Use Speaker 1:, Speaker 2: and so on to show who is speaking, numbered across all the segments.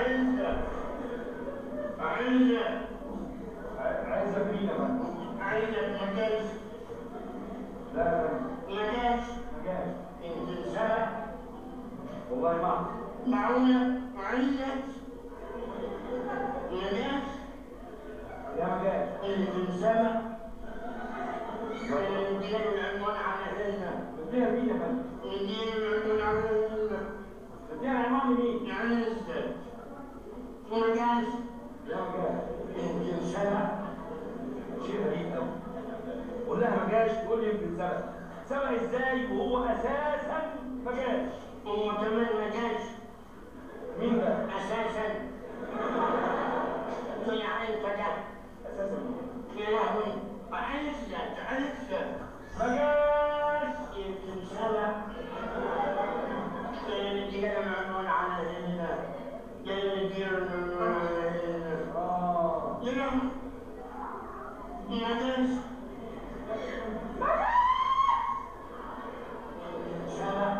Speaker 1: عزة عزة
Speaker 2: عزة مين يا فندم؟
Speaker 1: عزة ما جاش.
Speaker 2: لا يا فندم
Speaker 1: ما جاش.
Speaker 2: ما جاش.
Speaker 1: يمكن سبق.
Speaker 2: والله ما اعرف.
Speaker 1: معقولة عزة ما جاش؟
Speaker 2: لا ما جاش.
Speaker 1: يمكن سبق. نديله العنوان على هنا.
Speaker 2: نديها مين يا فندم؟
Speaker 1: نديله العنوان على هنا.
Speaker 2: نديها العنوان لمين؟
Speaker 1: عزة ما جاش.
Speaker 2: لا ما جاش.
Speaker 1: يمكن سبق.
Speaker 2: شيء غريب قوي. قول لها ما جاش تقول لي يمكن سبق. سبق ازاي وهو اساسا ما جاش؟
Speaker 1: هو كمان ما جاش.
Speaker 2: مين ده؟
Speaker 1: اساسا. طلع انت ده.
Speaker 2: اساسا مين؟
Speaker 1: يا لهوي عزت عزت
Speaker 2: ما جاش.
Speaker 1: يمكن سبق. جاي مديله العنوان على هنا. جاي مديله العنوان على هنا.
Speaker 2: اه
Speaker 1: يا لهوي ما جاش.
Speaker 2: ما جاش.
Speaker 1: يمكن سبق.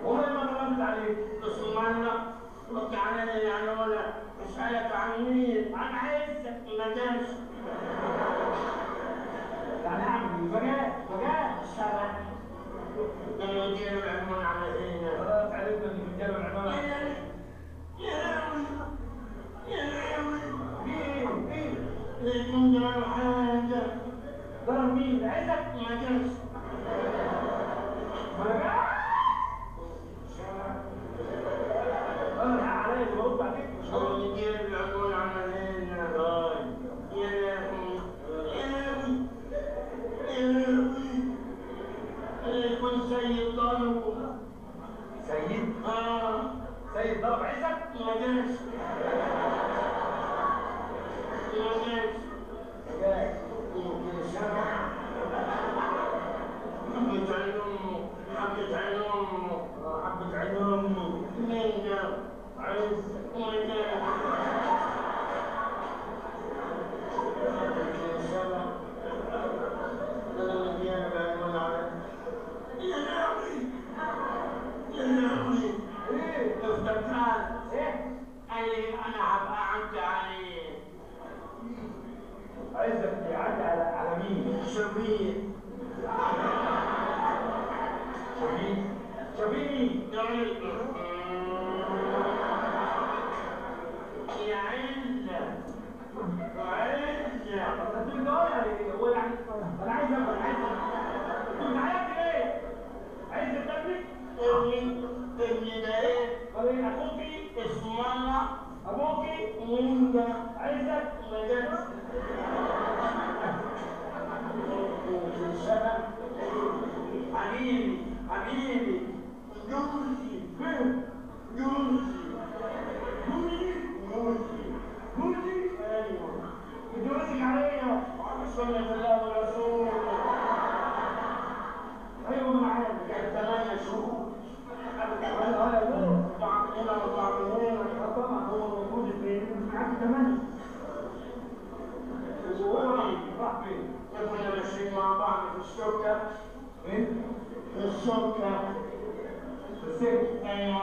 Speaker 2: والله ما ردت عليك.
Speaker 1: اسمعنا رد عليا يعني ولا اسألك عن مين؟
Speaker 2: عن عزة.
Speaker 1: ما جاش.
Speaker 2: يعني اعمل ايه؟ ما جاش ما جاش.
Speaker 1: سبق. نديله العنوان على هنا.
Speaker 2: خلاص عرفنا ان نديله العنوان على هنا.
Speaker 1: يا لهوي يا لهوي.
Speaker 2: في ايه؟ ايه؟
Speaker 1: يكون جرى حاجة.
Speaker 2: ضرب مين؟ عزت؟
Speaker 1: ما جاش.
Speaker 2: ما جاش. انا عليا اللي برد عليك.
Speaker 1: نديله العنوان على هنا. يا لهوي يا لهوي يا لهوي. يكون سيد ضربه.
Speaker 2: سيد؟
Speaker 1: اه
Speaker 2: سيد ضرب عزت؟
Speaker 1: ما جاش. ما جاش.
Speaker 2: ما جاش.
Speaker 1: يمكن سبق. حبة عين أمه. حبة عين أمه.
Speaker 2: حبة عين أمه.
Speaker 1: مين ده؟
Speaker 2: عزت.
Speaker 1: ما جاش. يمكن سبق. أنا مديان العنوان على. يا لهوي يا لهوي.
Speaker 2: ايه؟
Speaker 1: افتكرت.
Speaker 2: ايه؟
Speaker 1: قال لي انا هبقى اعدي عليه.
Speaker 2: عزت يعدي على مين؟
Speaker 1: شفيق.
Speaker 2: شفيق؟ شفيق مين؟
Speaker 1: يا عزة عزة.
Speaker 2: انت بتدور على ايه؟ هو يعني انا عايز افهم. عايز انت بتعيط ليه؟ عزت ابنك؟
Speaker 1: ابني ابني ده ايه؟
Speaker 2: طب ايه اخوكي؟
Speaker 1: اسمه الله.
Speaker 2: ابوكي؟
Speaker 1: مين ده؟
Speaker 2: عزت؟
Speaker 1: ما جاش. يمكن سبق. حبيبي حبيبي جوزي.
Speaker 2: فين؟
Speaker 1: جوزي
Speaker 2: جوزي؟
Speaker 1: جوزي
Speaker 2: جوزي؟
Speaker 1: ايوه.
Speaker 2: بتجوزك عليا؟
Speaker 1: سنة الله ورسوله.
Speaker 2: ايوه ما انا عارف.
Speaker 1: كان 8 شهور.
Speaker 2: ايوه يا جوز.
Speaker 1: 4 من هنا و4 من هنا.
Speaker 2: طبعا هو موجود فين؟ معاك 8. هو راح فين؟
Speaker 1: كنا ماشيين مع بعض في السكة.
Speaker 2: فين؟
Speaker 1: في السكة.
Speaker 2: في السكة؟
Speaker 1: ايوه.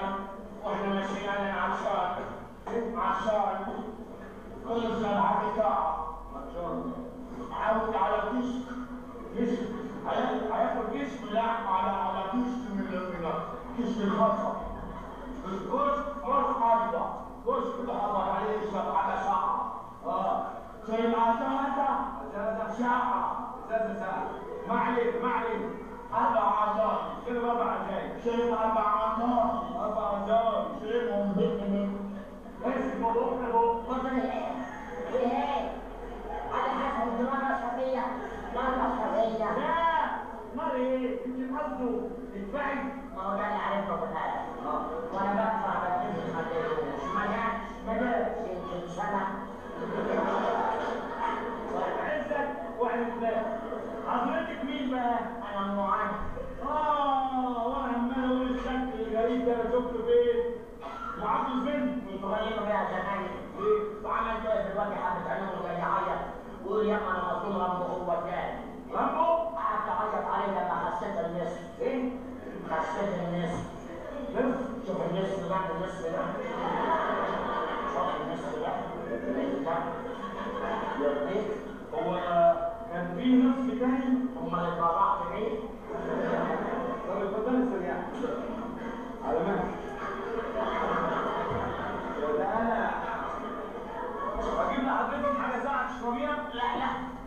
Speaker 1: واحنا ماشيين انا عطشان. عطشان. كل سنة بتاعه.
Speaker 2: عطشان.
Speaker 1: عاود على كشك.
Speaker 2: كشك؟ هياكل كشك؟
Speaker 1: لا على كشك من كشك الخاصة.
Speaker 2: الكشك؟
Speaker 1: كشك ايوه.
Speaker 2: كشك
Speaker 1: حضر عليه يشرب حاجة ساقعة.
Speaker 2: اه
Speaker 1: شرب ازازة.
Speaker 2: ازازة
Speaker 1: ساقعة.
Speaker 2: ازازة ساقعة. ما عليك ما عليك.
Speaker 1: 4 عزايز.
Speaker 2: شرب 4 عزايز.
Speaker 1: شرب 4 عزايز.
Speaker 2: 4 عزايز.
Speaker 1: شربهم بيتهم.
Speaker 2: بس الموضوع
Speaker 3: برضه ايه؟ ايه؟ على حسب مرة صفية مرة صفية.
Speaker 2: لا نار ايه؟ انت قصده ادفعي.
Speaker 3: ما هو ده اللي عرفته في الحياة. وانا بدفع بديش ما اديتوش. ما جاتش.
Speaker 2: ما جاتش.
Speaker 3: يمكن سنة.
Speaker 2: عزت وعرفناه. حضرتك مين بقى؟
Speaker 3: انا ام علي.
Speaker 2: اه وانا عمال اقول الشكل الغريب ده انا شفته فين؟ وعبد فين؟
Speaker 3: انتوا غنيتوا بيها زمان.
Speaker 2: ليه؟
Speaker 3: وعملت ايه دلوقتي؟ حبة عيونه وجاي يعيط ويقول ياما انا مظلوم. رامبو هو الثاني.
Speaker 2: رامبو؟
Speaker 3: قعدت اعيط عليه لما خسيت النصف.
Speaker 2: ايه؟
Speaker 3: خسيت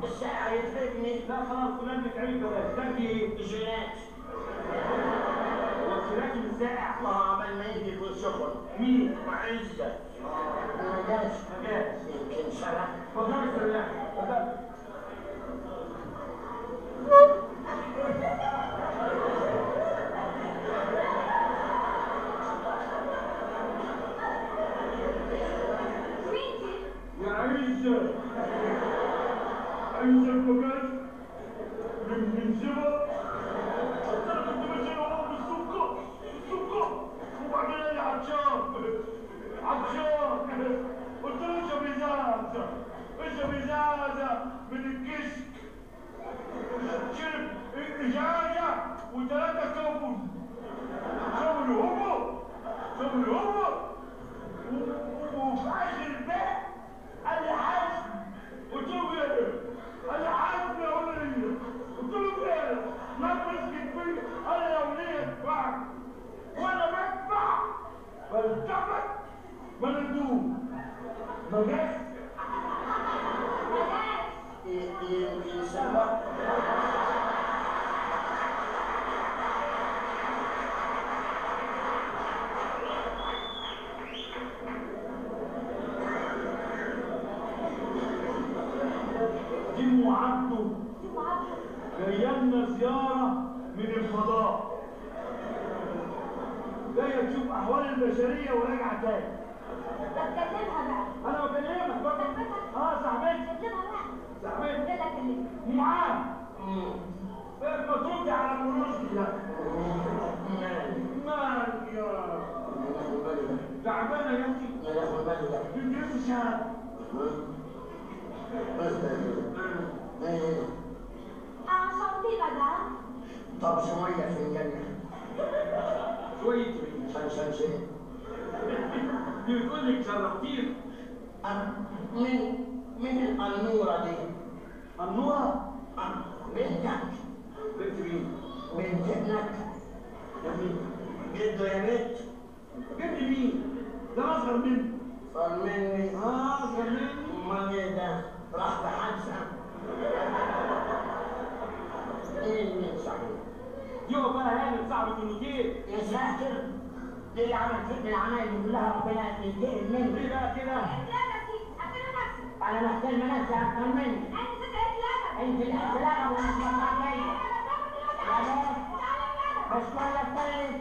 Speaker 1: الساعة يتعبني.
Speaker 2: لا خلاص كلنا بنتعبك بلاش. تاكلي ايه؟
Speaker 1: جيلات.
Speaker 2: هو الجيلاتي مش ساقع؟
Speaker 1: ما هو عبال ما يجي يكون سخن.
Speaker 2: مين؟
Speaker 1: عزت. ما جاش.
Speaker 2: ما جاش.
Speaker 1: يمكن سبق.
Speaker 2: اتفضلي استريحي، اتفضلي.
Speaker 4: مين دي؟
Speaker 2: يا عزت. عزت ما جاش. يمكن سبق. أصل أنا كنت ماشي أنا وهو بالسكر، بالسكر، وبعدين قال لي عطشان، عطشان. قلت له اشرب ازازة، اشرب ازازة من الكشك. شرب ازازة وثلاثة كابون. شرب هو، شرب هو. وفي آخر الباب قال لي حاسب. قلت له ايه؟ قال لي حاسب يا ولية. قلت له ايه؟ ما تمسكت فيا. قال لي يا ولية ادفع. وانا بدفع بلتفت بلدوه. ما جاش.
Speaker 4: ما جاش.
Speaker 1: يمكن سبق.
Speaker 2: دي ام عبده.
Speaker 4: دي ام عبده.
Speaker 2: جاية لنا زيارة من الفضاء. جاية تشوف أحوال البشرية وراجعة تاني.
Speaker 4: طب كلمها بقى.
Speaker 2: أنا بكلمها بقى.
Speaker 4: صاحبتها؟
Speaker 2: أه صاحبتي.
Speaker 4: كلمها بقى.
Speaker 2: صاحبتي.
Speaker 4: يلا كلمها.
Speaker 2: معاذ. ما تردي على المرشد ده. مالك يا تعبانة يا أختي؟ أنت لسه شاب.
Speaker 4: Enchantée madame.
Speaker 1: طب شوية فنجان.
Speaker 2: شوية إيه؟
Speaker 1: شن شن شن.
Speaker 2: دي بتقول لك شرفتينا.
Speaker 1: مين الأنورة دي؟
Speaker 2: النورة؟
Speaker 1: بنتك.
Speaker 2: بنت مين؟
Speaker 1: بنت ابنك.
Speaker 2: يا مين؟
Speaker 1: جده يا بنت.
Speaker 2: جد مين؟ ده أنا أصغر مني.
Speaker 1: أصغر مني؟
Speaker 2: أصغر مني.
Speaker 1: أمال إيه ده؟ راح في حادثة. مين صحيح؟
Speaker 2: دي وفاء هانم صاحبة الأوتيل.
Speaker 1: يا ساتر، دي اللي عملت فيك العمايل دي كلها، ربنا ينتقم مني.
Speaker 2: ليه بقى كده؟
Speaker 4: قلت لنفسي، احترم نفسك.
Speaker 3: أنا محترم نفسي أكتر منك.
Speaker 4: أنت ست قلت لنفسك.
Speaker 3: أنت اللي قلت لنفسك وأنا مش
Speaker 4: أنا
Speaker 3: مش ولا التاني.